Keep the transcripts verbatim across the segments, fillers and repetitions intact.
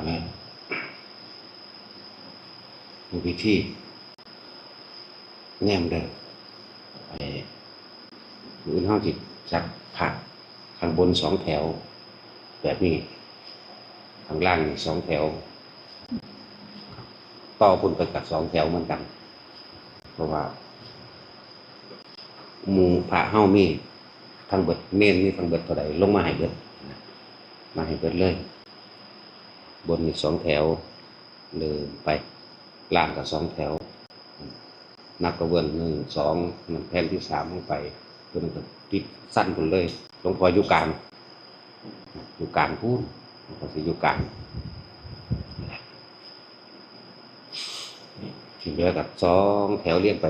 แม่น มีพิธีแนมเด้อ ไอ้ มื้ออื่นเฮาสิจัดพระข้างบนสองแถว แบบนี้ ข้างล่างนี่สองแถว ต่อพุ้นไปกับสองแถวเหมือนกัน เพราะว่า หมู่พระเฮามีทั้งเบิด เณรมีทั้งเบิดเท่าใด ลงมาให้เบิดนะ มาให้เบิดเลย บนนี่สองแถว เริ่มไป ล่างก็สองแถว นับกระเบื้องหนึ่ง สอง นั่นแผ่นที่สามลงไป ตัวนั้นก็ติดสั้นพุ้นเลย หลวงพ่ออยู่กลาง อยู่กลางพุ้น หลวงพ่อสิอยู่กลาง ที่เหลือก็สองแถวเรียงไป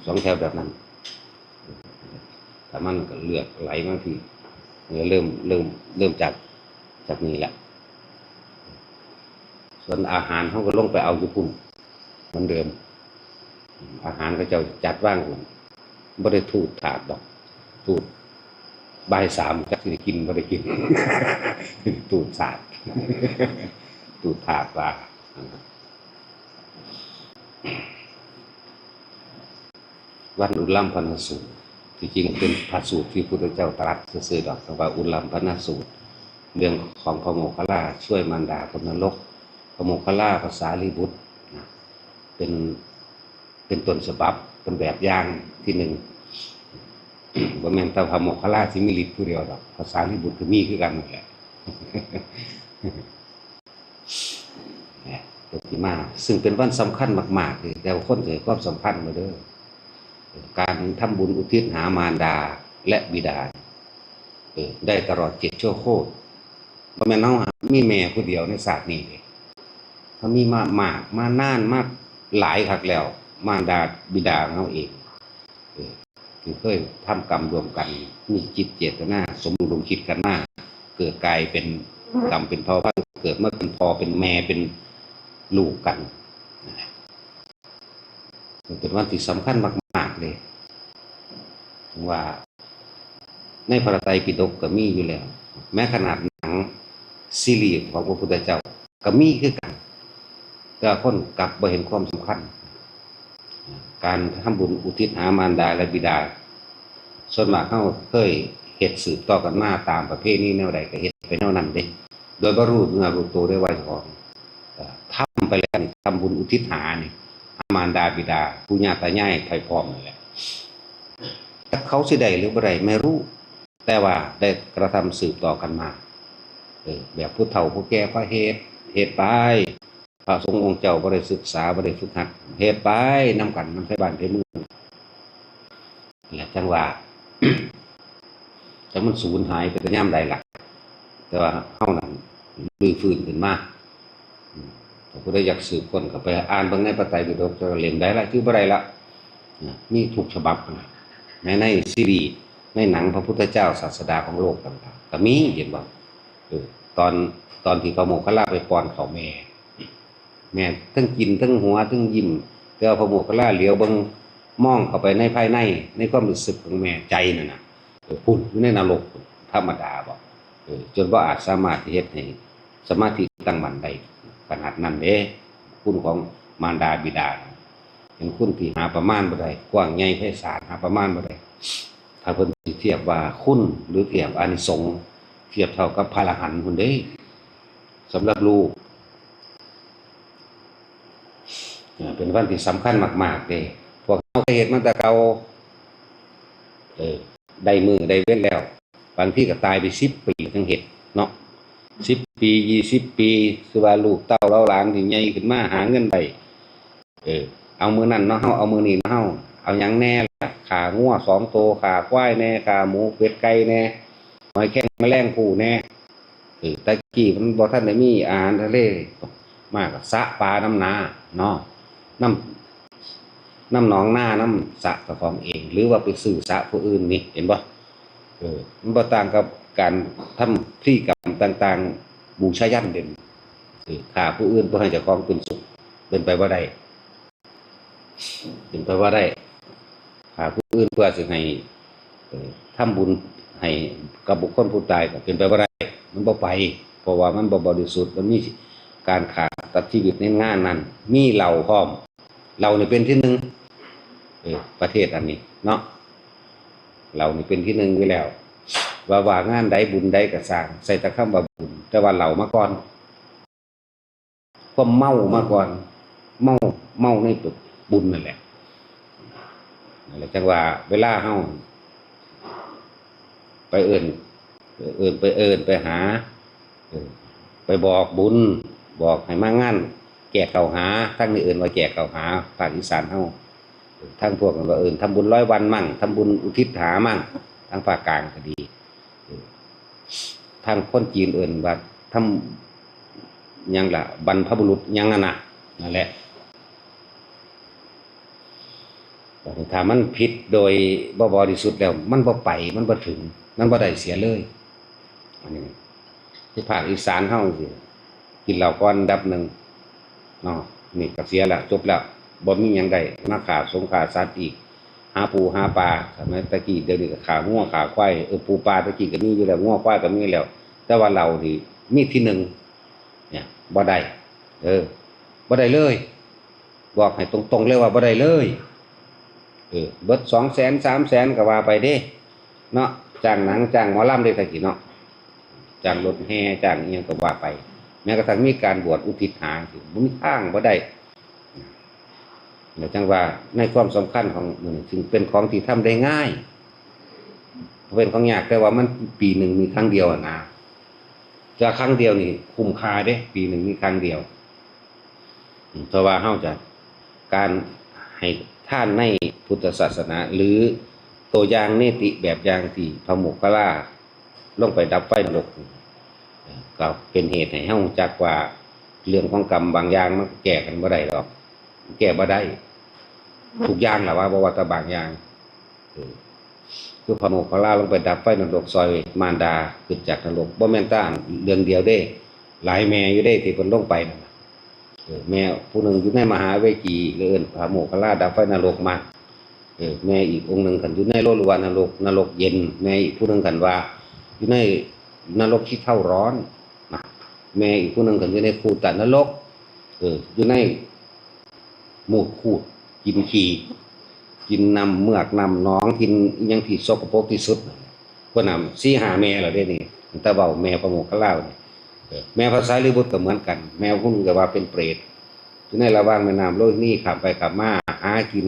สองแถวแบบนั้น ถ้ามันก็เลือกไหลมาพี้ เออ เริ่ม เริ่ม เริ่มจาก จากนี่แหละ ส่วนอาหารเฮาก็ลงไปเอาอยู่พุ้น เหมือนเดิม อาหารเขาเจ้าจัดวางพุ้น บ่ได้ธูปถาดดอก ธูป บ่ายสามจักสิได้กินบ่ได้กิน ธูปถาด ธูปถาดว่า วันอุลัมพนสูตร ที่จริงเป็นพระสูตรที่พุทธเจ้าตรัสซื่อๆดอก แต่ว่าอุลัมพนสูตร เรื่องของพระโมคคัลลาช่วยมารดาตกนรก พระโมคคัลลา พระสารีบุตรนะ เป็น เป็นต้นฉบับ เป็นแบบอย่างที่หนึ่ง บ่แม่นแต่พระโมคคัลลาสิมีฤทธิ์ผู้เดียวดอก พระสารีบุตรก็มีคือกันนั่นแหละ เนี่ย ตัวที่มา ซึ่งเป็นวันสำคัญมากๆเลย แต่ว่าคนถือความสำคัญมาเด้อ การทำบุญอุทิศหามารดาและบิดา เออ ได้ตลอดเจ็ดชั่วโคตร บ่แม่นเฮามีแม่ผู้เดียวในชาตินี้เด้ เฮามีมามาก มานาน มาหลายคักแล้ว มารดาบิดาของเฮาเอง เออ ที่เคยทำกรรมร่วมกัน มีจิตเจตนา สมรู้ร่วมคิดกันมา เกิดกลายเป็นกรรมเป็นภาวะ เกิดมาเป็นพ่อเป็นแม่เป็นลูกกัน นั่นแหละ มันเป็นวันที่สำคัญมากๆเลย ถึงว่าในพระไตรปิฎกก็มีอยู่แล้ว แม้ขนาดหนังซีรีส์ของพระพุทธเจ้าก็มีคือกัน แต่คนกลับบ่เห็นความสำคัญ การทำบุญอุทิศหามารดาและบิดา ส่วนมากเฮาเคยเฮ็ดสืบต่อกันมาตามประเพณีแนวใดก็เฮ็ดไปแนวนั้นเด้ โดยบ่รู้เนื้อรู้ตัวได้ว่าเจ้าของ เอ่อ ทำไปแล้วนี่ ทำบุญอุทิศหานี่ หามารดาบิดา ปู่ย่าตายายไผพร้อมนั่นแหละ แต่เขาสิได้หรือบ่ได้ไม่รู้ แต่ว่าได้กระทำสืบต่อกันมา เออ แบบผู้เฒ่าผู้แก่พาเฮ็ด เฮ็ดไป พระสงฆ์องค์เจ้าบ่ได้ศึกษา บ่ได้ฝึกหัด เฮ็ดไปนำกัน นำไทบ้านไทเมือง และจั่งว่า จั่งมันสูญหายไปแต่ยามใดล่ะ แต่ว่าเฮานั้นรื้อฟื้นขึ้นมา อืม ถ้าผู้ใดอยากสืบค้นก็ไปอ่านเบิ่งในพระไตรปิฎก เจ้าเล่มใดล่ะ ชื่อบ่ได้ละ นะ มีทุกฉบับนะ แม้ในซีรีส์ ในหนังพระพุทธเจ้าศาสดาของโลกต่างๆ ก็มี เห็นบ่ เออ ตอน ตอนที่พระโมคคัลลาไปป้อนข้าวแม่ แม่ทั้งกินทั้งหัวทั้งยิ้ม แต่ว่าพระโมคคัลลาเหลียวเบิ่ง มองเข้าไปในภายใน ในความรู้สึกของแม่ ใจนั่นน่ะ เออ พุ้นอยู่ในนรกพุ้น ธรรมดาบ่ เออ จนบ่อาจสามารถที่เฮ็ดให้สมาธิตั้งมั่นได้ขนาดนั้นเด้ คุณของมารดาบิดา เป็นคุณที่หาประมาณบ่ได้ กว้างใหญ่ไพศาล หาประมาณบ่ได้ ถ้าเพิ่นสิเทียบว่าคุณ หรือเทียบอานิสงส์ เทียบเท่ากับพระอรหันต์พุ้นเด้ สำหรับลูก เอ่อ เป็นวันที่สำคัญมากๆเด้ พวกเฮาก็เฮ็ดมาแต่เก่า เออ ได้มื้อได้เวรแล้ว บางทีก็ตายไปสิบปีจั่งเฮ็ดเนาะ สิบปี ยี่สิบปี คือว่าลูกเต้าเหล่าหลานที่ใหญ่ขึ้นมาหาเงินได้ เออ เอามื้อนั้นเนาะ เฮาเอามื้อนี้เนาะ เฮาเอาหยังแน่ล่ะ ฆ่างัวสองโต ฆ่าควายแน่ ฆ่าหมูเป็ดไก่แน่ หอยแครงแมลงภู่แน่ เออ แต่กี้มันบ่ทันได้มีอาหารทะเล มาก็สระปลานำนาเนาะ นำ นำหนองนานำสระเจ้าของเอง หรือว่าไปซื้อสระผู้อื่นนี่ เห็นบ่ เออ มันบ่ต่างกับการทำพิธีกรรมต่างๆ บูชายัญเด้ เออ ฆ่าผู้อื่นเพื่อให้เจ้าของเป็นสุข เป็นไปบ่ได้ เป็นไปบ่ได้ ฆ่าผู้อื่นเพื่อสิให้ เอ่อ ทำบุญให้กับบุคคลผู้ตายก็เป็นไปบ่ได้ มันบ่ไป เพราะว่ามันบ่บริสุทธิ์ มันมี การฆ่าตัดชีวิตในงานนั้น มีเหล้าพร้อม เหล้านี่เป็นที่หนึ่ง เออ ประเทศอันนี้เนาะ เหล้านี่เป็นที่หนึ่งอยู่แล้ว ว่าว่างานใดบุญใดก็ซ่าง ใส่แต่คำว่าบุญ แต่ว่าเหล้ามาก่อน ความเมามาก่อน เมา เมาในบุญนั่นแหละ นั่นแหละจังว่าเวลาเฮาไปเอิ้น เอิ้น ไปเอิ้นไปหา เออ ไปบอกบุญ บอกให้มางานแก้เกาหา ทางนี้เอิ้นว่าแก้เกาหา ภาคอีสานเฮา เออ ทางพวกนั้นว่าเอิ้นทำบุญร้อยวันมั่ง ทำบุญอุทิศหามั่ง ทางภาคกลางก็ดี เออ ทางคนจีนเอิ้นว่าทำ หยังล่ะ บรรพบุรุษหยังนั่นน่ะ นั่นแหละ บัดนี้ถ้ามันผิดโดยบ่บริสุทธิ์แล้ว มันบ่ไป มันบ่ถึง มันบ่ได้เสียเลย อันนี้ที่ภาคอีสานเฮาสิ กินเหล้าก่อนอันดับหนึ่งเนาะ นี่ก็เสียแล้ว จบแล้ว บ่มีหยังได้ มาฆ่าสงฆ่าสัตว์อีก หาปูหาปลา สมัยตะกี้ เดี๋ยวนี้ก็ฆ่างัวฆ่าควาย เออ ปูปลาตะกี้ก็มีอยู่แล้ว งัวควายก็มีแล้ว แต่ว่าเหล้านี่มีที่หนึ่ง เนี่ย บ่ได้ เออ บ่ได้เลย บอกให้ตรงๆเลยว่าบ่ได้เลย เออ เบิดสองแสน สามแสน ก็ว่าไปเด้ เนาะ จ้างหนัง จ้างหมอลำเด้ตะกี้เนาะ จ้างรถแห่ จ้างอิหยังก็ว่าไป แม้กระทั่งมีการบวชอุทิศหา สิบ่มีทาง บ่ได้ แล้วจังว่าในความสำคัญของมัน จึงเป็นของที่ทำได้ง่าย เป็นของยาก แต่ว่ามันปีหนึ่งมีครั้งเดียวอะนะ จะครั้งเดียวนี่คุ้มค่าเด้ ปีหนึ่งมีครั้งเดียว อืม เพราะว่าเฮาจะ การให้ทานในพุทธศาสนา หรือตัวอย่างเนติแบบอย่างที่พระโมคคัลลาลงไปดับไฟนรก เอ่อ ก็เป็นเหตุให้เฮารู้จักว่าเรื่องของกรรมบางอย่างมันแก้กันบ่ได้ดอก แก้บ่ได้ ทุกอย่างล่ะว่า บ่ว่าแต่บางอย่าง เออ คือพระโมคคัลลาลงไปดับไฟนรกซอยมารดาขึ้นจากนรก บ่แม่นแต่เรื่องเดียวเด้ หลายแม่อยู่เด้ที่เพิ่นลงไปนั่นน่ะ เออ แม่ผู้หนึ่งอยู่ในมหาเวจี เอิ้นพระโมคคัลลาดับไฟนรกมา เออ แม่อีกองค์หนึ่งคันอยู่ในโลลุวานรก นรกเย็น แม่อีกผู้หนึ่งคันว่าอยู่ในนรกขี้เถ้าร้อนนะ แม่อีกผู้หนึ่งคันอยู่ในภูตานรก เออ อยู่ใน มูดคูด กินขี้ กินน้ำเมือกน้ำหนอง กินอิหยังที่สกปรกที่สุด พวกนั้นสี่ห้าแม่แล้วเด้นี่ ตั้งแต่เว้าแม่พระโมคคัลลานี่ เออ แม่พระสารีบุตรก็เหมือนกัน แม่ผู้หนึ่งก็ว่าเป็นเปรต อยู่ในระหว่างแม่น้ำโลหินีข้ามไปข้ามมา หากิน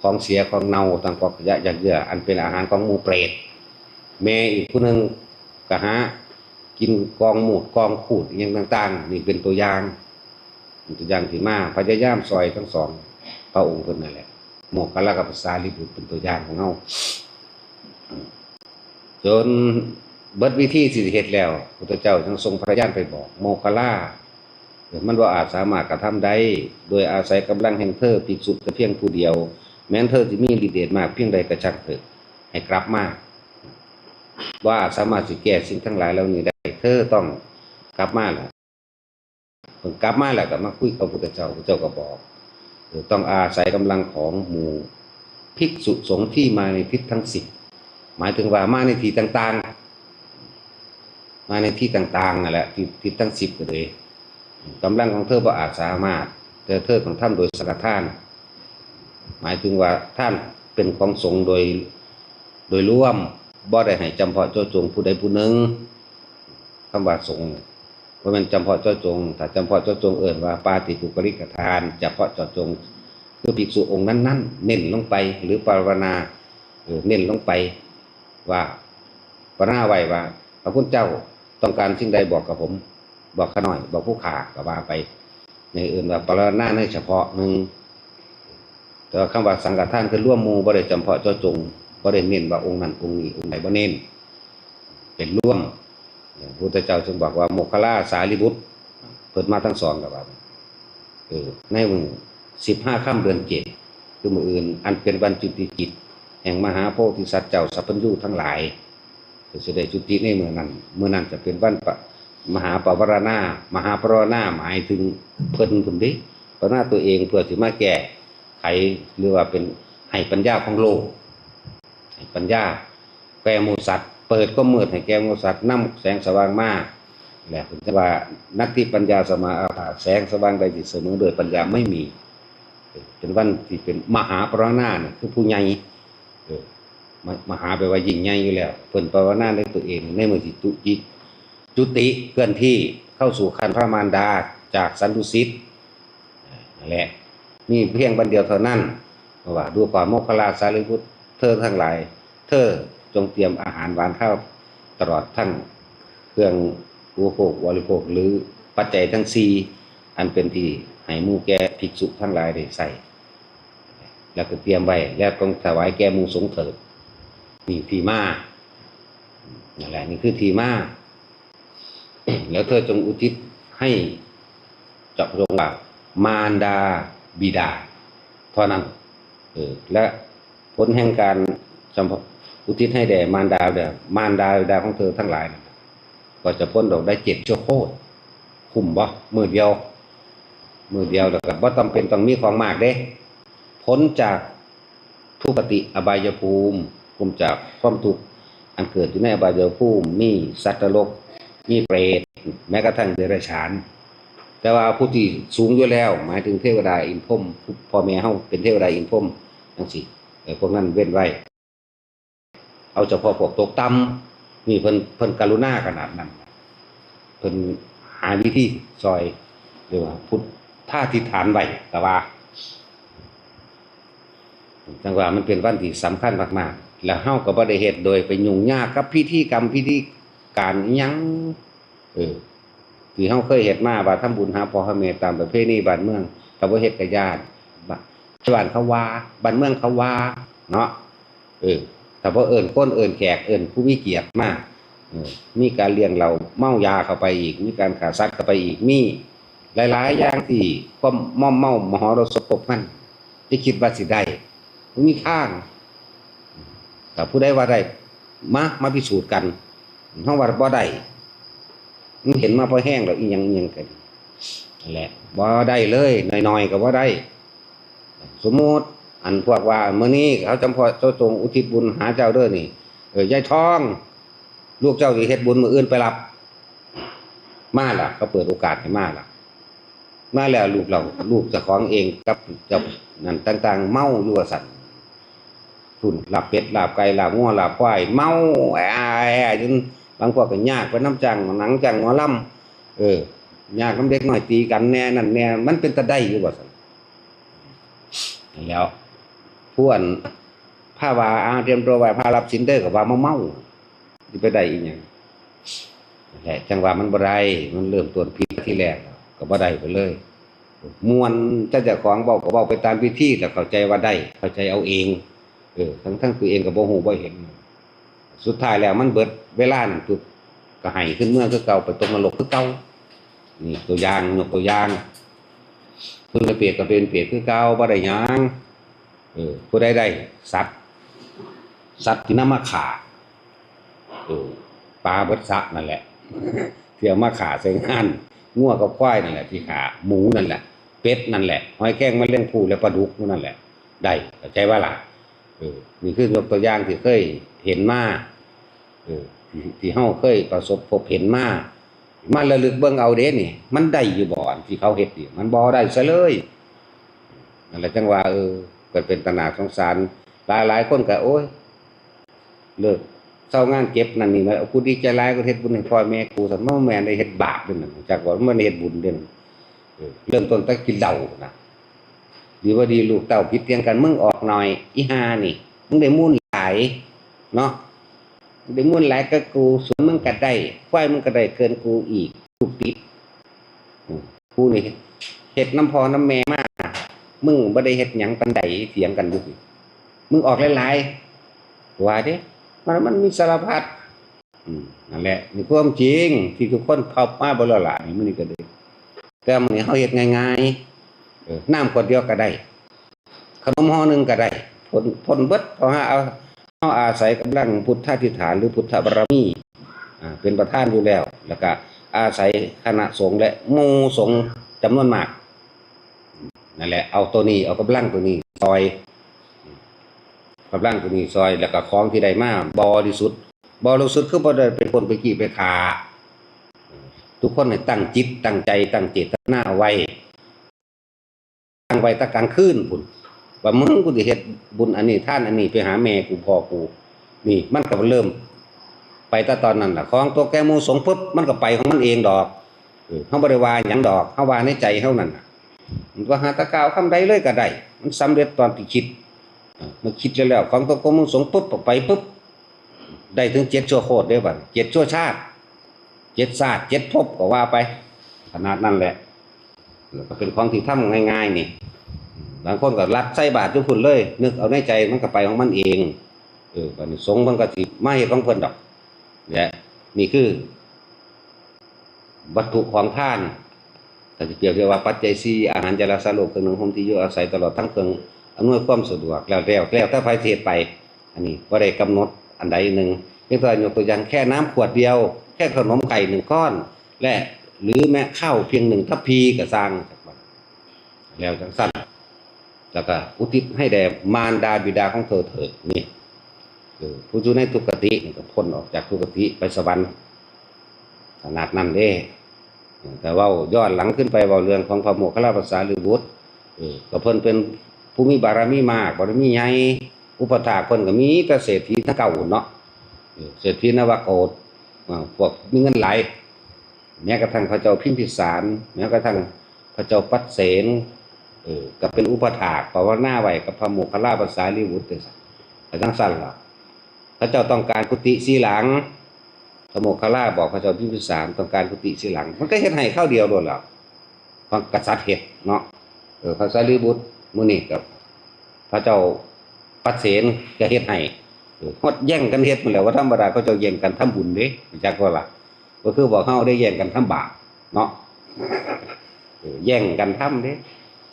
ของเสียของเน่า ทั้งกองขยะหยากเยื่อ อันเป็นอาหารของหมู่เปรต แม่อีกผู้หนึ่งก็หากินกองมูดกองคูดอิหยังต่างๆ นี่เป็นตัวอย่าง เป็นตัวอย่างที่มาพยายามซอยทั้งสองพระองค์เพิ่นนั่นแหละ โมคคัลลากับพระสารีบุตรเป็นตัวอย่างของเฮา จนเบิดวิธีสิเฮ็ดแล้ว พุทธเจ้ายังทรงพระญาณไปบอกโมคคัลลา เออ มันบ่อาจสามารถกระทำได้ โดยอาศัยกำลังแห่งเธอภิกษุแต่เพียงผู้เดียว แม้นเธอจะมีฤทธิ์เดชมากเพียงใดก็ช่างเถอะ ให้กลับมา บ่อาจสามารถสิแก้สิ่งทั้งหลายเหล่านี้ได้ เธอต้องกลับมาล่ะ เพิ่นกลับมาแล้วก็มาคุยกับพุทธเจ้า พุทธเจ้าก็บอก เออ ต้องอาศัยกำลังของหมู่ภิกษุสงฆ์ที่มาในทิศทั้งสิบ หมายถึงว่ามาในที่ต่างๆ มาในที่ต่างๆ นั่นแหละ ทิศ ทิศทั้งสิบก็เลย กำลังของเธอบ่อาจสามารถ แต่เธอต้องทำโดยสังฆทาน หมายถึงว่าทานเป็นของสงฆ์โดย โดยรวม บ่ได้ให้จำเพาะเจาะจงผู้ใดผู้หนึ่ง คำว่าสงฆ์เนี่ย บ่แม่นจำเพาะเจาะจง ถ้าจำเพาะเจาะจงเอิ้นว่าปาฏิปุคคลิกทาน เฉพาะเจาะจง คือภิกษุองค์นั้นๆ เน้นลงไป หรือปรารภนา เออ เน้นลงไป ว่า ปรารภนาไว้ว่า พระคุณเจ้าต้องการสิ่งใดบอกกับผม บอกข้าน้อย บอกผู้ข้าก็ว่าไป ในเอิ้นว่าปรารภนาในเฉพาะหนึ่ง แต่ว่าคำว่าสังฆทานคือรวมหมู่ บ่ได้จำเพาะเจาะจง บ่ได้เน้นว่าองค์นั้นองค์นี้องค์ใด บ่เน้น เป็นรวม พระพุทธเจ้าจึงบอกว่าโมคคัลลาสารีบุตร เพิ่นมาทั้งสองกับว่า เออ ในมื้อสิบห้าค่ำเดือนเจ็ด คือมื้ออื่น อันเป็นวันจุติจิต แห่งมหาโพธิสัตว์เจ้าสัพพัญญูทั้งหลาย ก็สิได้จุติในมื้อนั้น มื้อนั้นจะเป็นวันปะ มหาปวารณา มหาปวารณาหมายถึงเพิ่นพุ้นเด้ ปวารณาตัวเองเพื่อสิมาแก้ไข หรือว่าเป็นให้ปัญญาของโลก ให้ปัญญาแก่หมู่สัตว์ เปิดความมืดให้แก่หมู่สัตว์ นำแสงสว่างมา แหละ ถึงว่า นัตถิปัญญาสมาอาภา แสงสว่างใดที่เสมอด้วยปัญญาไม่มี เออ เป็นวันที่เป็นมหาปรมาจารย์เนี่ย คือผู้ใหญ่ เออ ม- มหาแปลว่ายิ่งใหญ่อยู่แล้ว เพิ่นปรมาจารย์ในตัวเอง ในเมื่อที่จุติ จุติเคลื่อนที่เข้าสู่คันพระมารดาจากสันตุสิต นั่นแหละ มีเพียงวันเดียวเท่านั้น เพราะว่า ดูก่อนโมคคัลลา สารีบุตร เธอทั้งหลาย เธอจงเตรียมอาหารหวานข้าว ตลอดทั้งเครื่องอุปโภคบริโภค หรือปัจจัยทั้งสี่ อันเป็นที่ให้หมู่แก่ภิกษุทั้งหลายได้ใช้ แล้วก็เตรียมไว้ แล้วจงถวายแก่หมู่สงฆ์เถิด นี่ที่มา นั่นแหละ นี่คือที่มา แล้วเธอจงอุทิศให้เจาะจงว่ามารดาบิดา เท่านั้น เออ และผลแห่งการสำ- อุทิศให้แด่มารดาบิดา มารดาบิดาของเธอทั้งหลายนั่นแหละ ก็จะพ้นดอกได้เจ็ดชั่วโคตร คุ้มบ่ มื้อเดียว มื้อเดียว แล้วก็บ่จำเป็นต้องมีของมากเด้ พ้นจากทุคติอบายภูมิ พ้นจากความทุกข์อันเกิดอยู่ในอบายภูมิ มีสัตว์นรก มีเปรต แม้กระทั่งเดรัจฉาน แต่ว่าผู้ที่สูงอยู่แล้ว หมายถึงเทวดาอินพรหม พ่อแม่เฮาเป็นเทวดาอินพรหมจังซี่ เออ พวกนั้นเว้นไว้ เอาเฉพาะพวกตกต่ำ นี่เพิ่น เพิ่นกรุณาขนาดนั้น เพิ่นหาวิธีซอย เรียกว่าพุทธาธิษฐานไว้ ก็ว่า จังว่ามันเป็นวันที่สำคัญมากๆ แล้วเฮาก็บ่ได้เฮ็ดโดยไปยุ่งยากกับพิธีกรรมพิธีการอิหยัง เออ ที่เฮาเคยเฮ็ดมา ว่าทำบุญหาพ่อหาแม่ตามประเพณีบ้านเมือง ถ้าบ่เฮ็ดก็ย้าน บ้าน บ้านเขาว่า บ้านเมืองเขาว่า เนาะ เออ ถ้าบ่เอิ้นคน เอิ้นแขก เอิ้นผู้มีเกียรติมา เออ มีการเลี้ยงเหล้าเมายาเข้าไปอีก มีการฆ่าสัตว์เข้าไปอีก มีหลายๆ อย่างที่ความมอมเมา มหรสพมัน ที่คิดว่าสิได้ บ่มีทาง ถ้าผู้ใดว่าได้ มา มาพิสูจน์กัน เฮาว่าบ่ได้ มันเห็นมาพอแห้งแล้ว อีหยัง อีหยังกัน นั่นแหละ บ่ได้เลย น้อยๆ ก็บ่ได้ สมมุติ อันพวกว่า มื้อนี้เขาจำเพาะเจ้าจงอุทิศบุญหาเจ้าเด้อนี่ เออ ยายทอง ลูกเจ้าสิเฮ็ดบุญมื้ออื่นไปรับ มาล่ะ เขาเปิดโอกาสให้มาล่ะ มาแล้วลูกเรา ลูกเจ้าของเองกับเจ้านั่นต่างๆ เมาอยู่ว่าซั่น พุ่น ลาบเป็ด ลาบไก่ ลาบงัว ลาบควาย เมาแอๆ จนบางพวกก็ยากไปนำจ้างหนังจ้างหมอลำ เออ ยากนำเด็กน้อยตีกันแน่นั่นแน่ มันเป็นตาได้อยู่ว่าซั่น แล้ว ผู้อัน พาว่า อ่า เตรียมตัวไหว้พระรับศีลเด้อ ก็ว่าเมาๆ สิไปได้อีหยัง นั่นแหละ จังว่ามันบ่ได้ มันเริ่มต้นผิดทีแรก ก็บ่ได้ไปเลย ม่วน ถ้าเจ้าของเว้าก็เว้าไปตามพิธี แล้วเข้าใจว่าได้ เข้าใจเอาเอง เออ ทั้งๆ ตัวเองก็บ่ฮู้บ่เห็น สุดท้ายแล้วมันเบิดเวลานั่นปุ๊บ ก็ให้ขึ้นเมืองคือเก่า ไปตกนรกคือเก่า นี่ตัวอย่าง ยกตัวอย่าง เพิ่นเป็นเปรตก็เป็นเปรตคือเก่า บ่ได้หยัง เออ ผู้ใดได้สัตว์ สัตว์ที่นำมาฆ่า เออ ปลาเบิดสระนั่นแหละ ที่เอามาฆ่าใส่งาน งัวกับควายนั่นแหละที่ฆ่า หมูนั่นแหละ เป็ดนั่นแหละ หอยแครงแมลงภู่และปลาดุกนั่นแหละ ได้ เข้าใจบ่ล่ะ เออ นี่คือยกตัวอย่างที่เคยเห็นมา เออ ที่ ที่เฮาเคยประสบพบเห็นมา มาระลึกเบิ่งเอาเด้นี่ มันได้อยู่บ่ อันที่เขาเฮ็ดนี่ มันบ่ได้ซะเลย นั่นแหละจังว่า เออ ก็เป็นตาน่าสงสาร หลายๆ คนก็ โอ้ย เลิก เซางานเก็บนั่นนี่มา กูดีใจหลาย กูเฮ็ดบุญให้พ่อแม่กู ซั่น บ่แม่นได้เฮ็ดบาปเด้นั่น จักว่ามันเฮ็ดบุญเด้นั่น เออ เริ่มต้นแต่กินเหล้านะ ดีบ่ดีลูกเต้าผิดเถียงกัน มึงออกหน่อย อีห่านี่ มึงได้มูลหลาย เนาะ มึงได้มูลหลายกว่ากู สวนมึงก็ได้ ควายมึงก็ได้เกินกูอีก ลูกติด อืม กูนี่เฮ็ดนำพ่อนำแม่มา มึงบ่ได้เฮ็ดหยังปานใด เถียงกันอยู่ มึงออกหลายๆ ว่าเด้ มัน มันมีสารพัด อืม นั่นแหละ นี่ความจริงที่ทุกคนพบมาบ่แล้วล่ะ นี่มื้อนี้ก็ได้ แต่มื้อนี้เฮาเฮ็ดง่ายๆ เออ น้ำขวดเดียวก็ได้ ขนมห่อหนึ่งก็ได้ พ้น พ้นเบิด เพราะว่าเอา เฮาอาศัยกำลังพุทธาธิษฐาน หรือพุทธบารมี อ่า เป็นประธานอยู่แล้ว แล้วก็อาศัยคณะสงฆ์และหมู่สงฆ์จำนวนมาก นั่นแหละ เอาตัวนี้ เอากำลังตัวนี้ซอย กำลังตัวนี้ซอย แล้วก็ของที่ได้มาบริสุทธิ์ บริสุทธิ์คือบ่ได้ไปปล้นไปจี้ไปฆ่า ต ทุกคนให้ตั้งจิตตั้งใจตั้งเจตนาเอาไว้ ตั้งไว้แต่กลางคืนพุ้น ว่ามึงกูสิเฮ็ดบุญอันนี้ทานอันนี้ไปหาแม่กูพ่อกู นี่มันก็เริ่ม ไปแต่ตอนนั้นล่ะ ของตกแก่หมู่สงฆ์ปุ๊บมันก็ไปของมันเองดอก เออเฮาบ่ได้ว่าหยังดอก เฮาว่าในใจเฮานั่นน่ะ มันว่าหาแต่กล่าวคำใดเลยก็ได้ มันสำเร็จตอนที่คิด เออเมื่อคิดแล้วๆ ของตกแก่หมู่สงฆ์ปุ๊บออกไปปุ๊บ ได้ถึงเจ็ดชั่วโคตรเด้บัด เจ็ดชั่วชาติ เจ็ดชาติ เจ็ดภพก็ว่าไป ขนาดนั้นแหละ แล้วก็เป็นของที่ทำง่ายๆ นี่ บางคนก็ลักใส่บาตรอยู่พุ้นเลย นึกเอาในใจมันก็ไปของมันเอง เออ บัดนี้สงฆ์มันก็สิมาเฮ็ดของเพิ่นดอก และนี่คือ วัตถุของทาน ถ้าสิเปรียบเทียบว่าปัจจัยสี่ อาหาร ยารักษาโรค เครื่องนุ่งห่ม ที่อยู่อาศัย ตลอดทั้งเครื่องอำนวยความสะดวก แล้ว แล้ว แล้วแต่ไผสิเฮ็ดไป อันนี้บ่ได้กำหนดอันใดหนึ่ง เพียงแต่ยกตัวอย่างแค่น้ำขวดเดียว แค่ขนมไข่หนึ่งก้อน และ หรือแม้ข้าวเพียงหนึ่งทัพพีก็ซ่าง แล้วจังซั่น แล้วก็อุทิศให้แด่มารดาบิดาของเธอเถิด นี่ เออ ผู้อยู่ในทุกขตินี่ก็พ้นออกจากทุกขติไปสวรรค์ ขนาดนั้นเด้ แต่เว้าย้อนหลังขึ้นไปเว้าเรื่องของพระโมคคัลลาภาษาลีบุตร เออ ก็เพิ่นเป็นผู้มีบารมีมาก บารมีใหญ่ อุปถากเพิ่นก็มีแต่เศรษฐีทั้งเก่าเนาะ เออ เศรษฐีนวโกศ อ่า พวกมีเงินหลาย แม้กระทั่งพระเจ้าพิมพิสาร แม้กระทั่งพระเจ้าปัดเสน เออ ก็เป็นอุปถากภาวนาไว้กับพระโมคคัลลาภาษาลีบุตรเด้อ แต่จังซั่นล่ะ พระเจ้าต้องการกุฏิสี่หลัง พระโมคคัลลาบอกพระเจ้าพิมพิสารต้องการกุฏิสี่หลัง มันก็เฮ็ดให้คราวเดียวโลดแล้ว ของกษัตริย์เฮ็ดเนาะ เออ พระสารีบุตรมื้อนี้กับพระเจ้าปัดเสนก็เฮ็ดให้ เออ ฮอดแย่งกันเฮ็ดนั่นแหละ ว่าธรรมดาเขาเจ้าแย่งกันทำบุญเด้ จักว่าล่ะ ก็คือบอกเฮาได้แย่งกันทำบาปเนาะ เออ แย่งกันทำเด้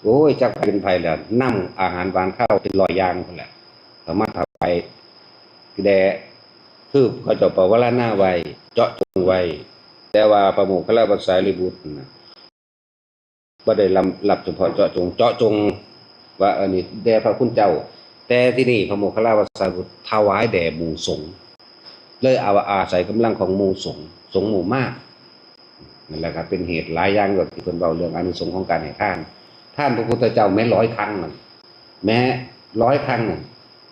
โอ้ย จักเป็นไผแล้ว นำอาหารหวานข้าวเป็นร้อยอย่างพุ้นแหละ เอามาถวายแด่ คือเขาเจ้าปวารณาไว้ เจาะจงไว้ แต่ว่าพระโมคคัลลาภาษาลีบุตรนะ บ่ได้รับ รับเฉพาะเจาะจง เจาะจงว่าอันนี้แด่พระคุณเจ้า แต่ที่นี่พระโมคคัลลาภาษาลีบุตรถวายแด่หมู่สงฆ์ เลยเอาอาศัยกำลังของหมู่สงฆ์ สงฆ์หมู่มาก นั่นแหละครับ เป็นเหตุหลายอย่างแบบที่เพิ่นเว้าเรื่องอานิสงส์ของการให้ทาน ทานพระพุทธเจ้าแม้ร้อยครั้งนั่น แม้ร้อยครั้งนั่น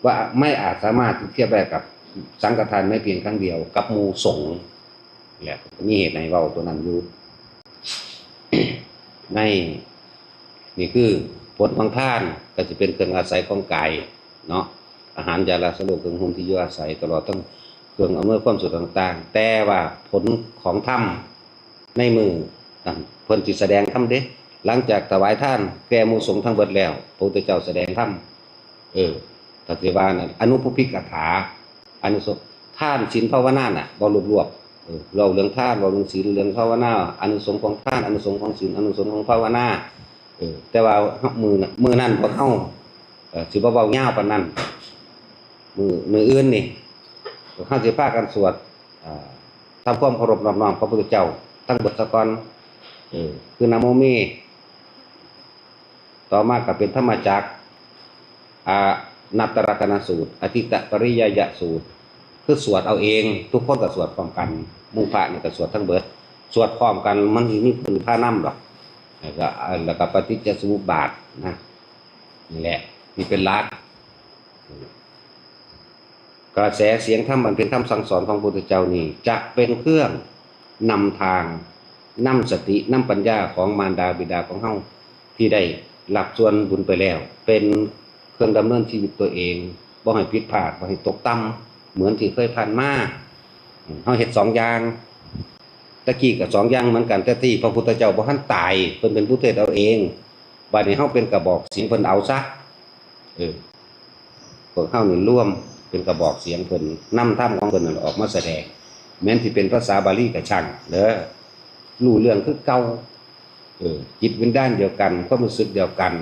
ว่าไม่อาจสามารถเทียบได้กับสังฆทานแม้เพียงครั้งเดียวกับหมู่สงฆ์ และมีเหตุให้เว้าตัวนั้นอยู่ ใน นี่คือผลของทาน ก็สิเป็นเครื่องอาศัยของกายเนาะ อาหาร ยารักษาโรค เครื่องห่ม ที่อยู่อาศัย ตลอดทั้งเครื่องอำนวยความสะดวกต่างๆ แต่ว่าผลของธรรมในมื้อนั้นเพิ่นสิแสดงธรรมเด้ หลังจากถวายทานแก่หมู่สงฆ์ทั้งเบิดแล้ว พระพุทธเจ้าแสดงธรรม เออ ถ้าสิว่านั่น อนุปพิกถา อานิสงส์ทานศีลภาวนาน่ะ เว้ารวบๆ เออ เว้าเรื่องทาน เว้าเรื่องศีล เรื่องภาวนา อานิสงส์ของทาน อานิสงส์ของศีล อานิสงส์ของภาวนา เออ แต่ว่ามื้อน่ะ มื้อนั้นพวกเฮา เอ่อ สิบ่เว้ายาวปานนั้น มื้อ มื้ออื่นนี่ พวกเฮาสิพากันสวด เอ่อ ทำความเคารพนอบน้อมพระพุทธเจ้า ทั้งเบิดซะก่อน เออ คือนะโมเม ต่อมาก็เป็นธรรมจักร อานัตตรัตนสูตร อทิตตปริยายสูตร คือสวดเอาเอง ทุกคนก็สวดพร้อมกัน หมู่พระนี่ก็สวดทั้งเบิด สวดพร้อมกัน มันสิมีเพิ่นพานำดอก แล้วก็ แล้วก็ปฏิจจสมุปบาทนะ นี่แหละ นี่เป็นหลัก กระแสเสียงธรรมอันเป็นคำสั่งสอนของพระพุทธเจ้านี้ จะเป็นเครื่องนำทาง นำสติ นำปัญญาของมารดาบิดาของเฮา ที่ได้รับส่วนบุญไปแล้ว เป็นเครื่องดำเนินชีวิตตัวเอง บ่ให้ผิดพลาด บ่ให้ตกต่ำ เหมือนที่เคยผ่านมา อืม เฮาเฮ็ดสองอย่าง ตะกี้ก็สองอย่างเหมือนกัน แต่ที่พระพุทธเจ้าบ่ทันตาย เพิ่นเป็นผู้เทศน์เอาเอง บัดนี้เฮาเป็นกระบอกเสียง เพิ่นเอาซะ เออ พวกเฮานี่รวมเป็นกระบอกเสียงเพิ่น นำธรรมของเพิ่นนั่นออกมาแสดง แม้นสิเป็นภาษาบาลีก็ช่างเด้อ รู้เรื่องคือเก่า เออ จิตวิญญาณเดียวกัน ความรู้สึกเดียวกัน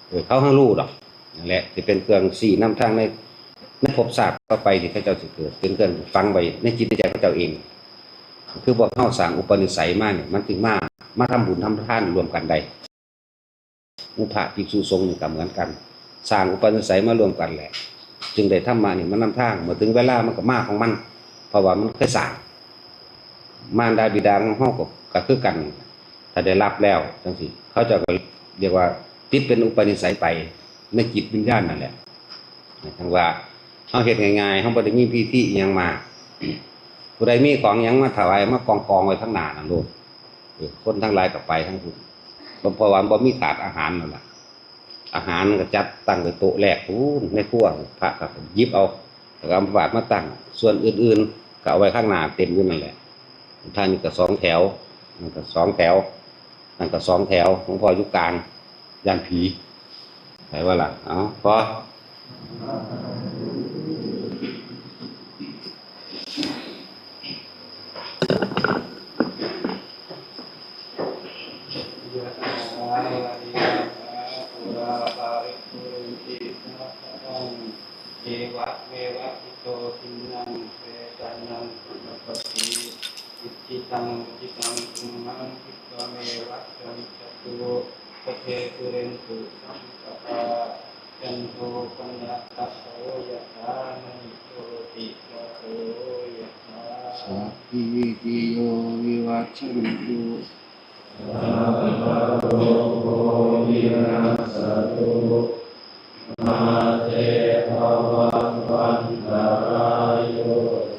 เออ เขาหั้นรู้ดอก นั่นแหละ สิเป็นเครื่องชี้นำทางใน ในภพชาติต่อไปที่เขาเจ้าสิเกิด เป็นเครื่องฝังไว้ในจิตในใจเขาเจ้าเอง คือพวกเฮาสร้างอุปนิสัยมาเนี่ย มันจึงมา มาทำบุญทำทานร่วมกันได้ หมู่พระภิกษุสงฆ์นี่ก็เหมือนกัน สร้างอุปนิสัยมาร่วมกันแหละ จึงได้ธรรมะนี่มานำทาง เมื่อถึงเวลามันก็มาของมัน เพราะว่ามันเคยสร้าง มารดาบิดาของเฮาก็ ก็คือกัน ถ้าได้รับแล้วจังซี่ เขาเจ้าก็เรียกว่าติดเป็นอุปนิสัยไปในจิตวิญญาณนั่นแหละ จั่งว่าเฮาเฮ็ดง่ายๆ เฮาบ่ได้มีพิธีอิหยังมาก ผู้ใดมีของหยังมาถวาย มากองๆ ไว้ข้างหน้านั่นโลด เออ คนทั้งหลายก็ไปทั้งพุ้น เพราะว่าบ่มีถาดอาหารนั่นล่ะ อาหารก็จัดตั้งไว้โต๊ะแรกพุ้น ในครัว พระก็หยิบเอา แล้วก็เอาบาตรมาตั้ง ส่วนอื่นๆ ก็เอาไว้ข้างหน้าเต็มอยู่นั่นแหละ ท่านนี่ก็สองแถว นั่นก็สองแถว นั่นก็สองแถว หลวงพ่ออยู่กลาง ย่านผี ไปว่าล่ะ เอา พอ ยะถาวาริวะหาปูราปาริปุเรนติสาครัง เอวะเมวะอิโตทินนังเปตานังอุปกัปปติ อิจิตังอุจิตังตุมหังคิปะเมวะสมิจจตุ สัพเพปุเรนตุสังกปา จันโทปนรสโสยะถามณิโชติระโสยะถา สัพพีติโยวิวัชชันตุ สัพพะโรโควินัสสตุ มาเตภวัตวันตรายโย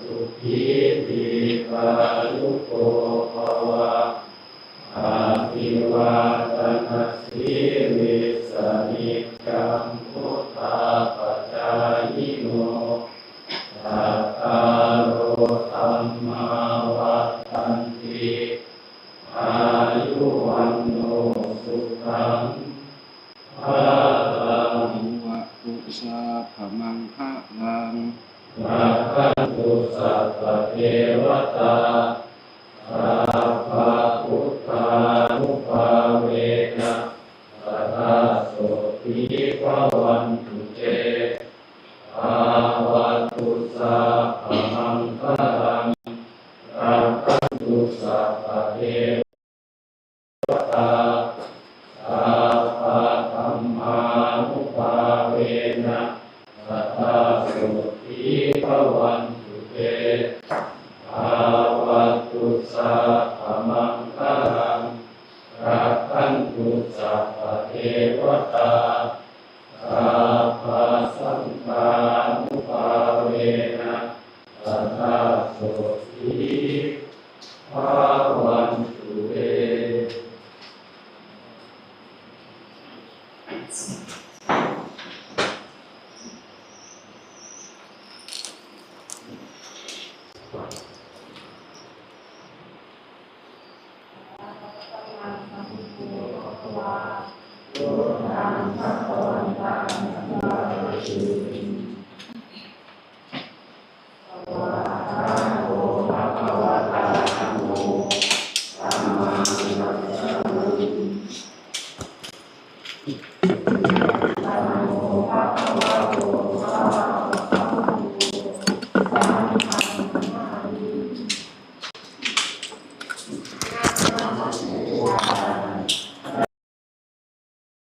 สุขีทีคายุโกภวะ อภิวาทนสีลิสสะนิจจัง มุตตาปจายิโน จัตตาโรธัมมาวัฏฏันติ อายุวัณโณสุขังพลัง ภะคะวะตุ สัพพะมังคะลัง รักขันตุ สัพพะเทวะตา สัพพะพุทธานุภาเวนะ สะดาโสตีภะวันตุเต ภะวะตุ สัพพะมังคะลัง รักขันตุ สัพพะเทวะตา สัพพะธัมมานุภาเวนะ สะดาโสตีภะวันตุเต ภะวะตุ สัพพะมังคะลัง รักขันตุ สัพพะเทวะตา สัพพะสังฆานุภาเวนะ สะดาโสตีภะวันตุเต สัมมาสัมพุทโธภะคะวา พุทธังภะคะวัน